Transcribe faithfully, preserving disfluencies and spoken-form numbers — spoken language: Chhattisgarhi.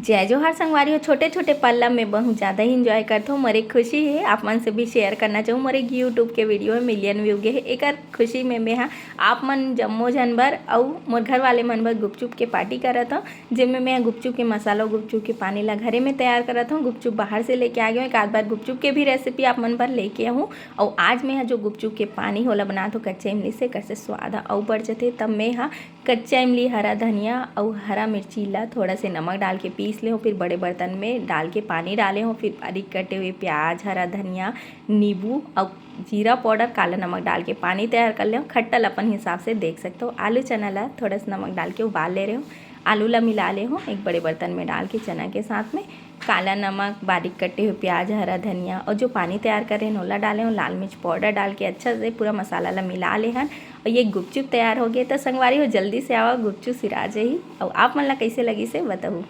जय जोहार संगवारी हो। छोटे छोटे पल ला मैं बहुत ज्यादा ही enjoy करथों। मोर एक खुशी हे, आप मन से भी share करना चाहूँ। मोर एक YouTube के video हे, million view गे हे, एकर खुशी में मैं हा आप मन जम्मो झन बर अउ मोर घर वाले मन बर गुपचुप के party करत हौं, जेमे मैं गुपचुप के मसाला अउ गुपचुप के पानी ला घरे में तैयार करत हौं। गुपचुप बाहर से लेके आ गे हौं, एक आध बार गुपचुप के भी recipe आप मन बर लेके आहूँ। अउ आज मैं हा जो गुपचुप के पानी हे ओला बनात हौं कच्चा इमली से, एकर से स्वाद हा अउ बढ़ जथे। तब मैं हा कच्चा इमली, हरा धनिया अउ हरा मिर्ची ला थोड़ा से नमक डाल के पीस ले हौं, फिर बड़े बर्तन में डाल के पानी डाले हौं, फिर बारीक कटे हुए प्याज, हरा धनिया, नींबू अउ जीरा powder, काला नमक डाल के पानी तैयार कर ले हौं। खट्टा ला अपन हिसाब से देख सकथो। आलू चना ला थोड़ा सा नमक डाल के उबाल ले रहे हौं। आलू ला मिला ले हौं एक बड़े बर्तन में डाल के चना के साथ में। काला नमक, बारीक कटे हुए प्याज, हरा धनिया अउ जो पानी तैयार करे हन ओला डाले हौं। लाल मिर्च powder डाल के अच्छा से पूरा मसाला ला मिला ले हन अउ ये गुपचुप तैयार हो गे। त संगवारी हो, जल्दी से आवा, गुपचुप सिरा जाही। अउ आप मन ला कइसे लगिस हे बताहू।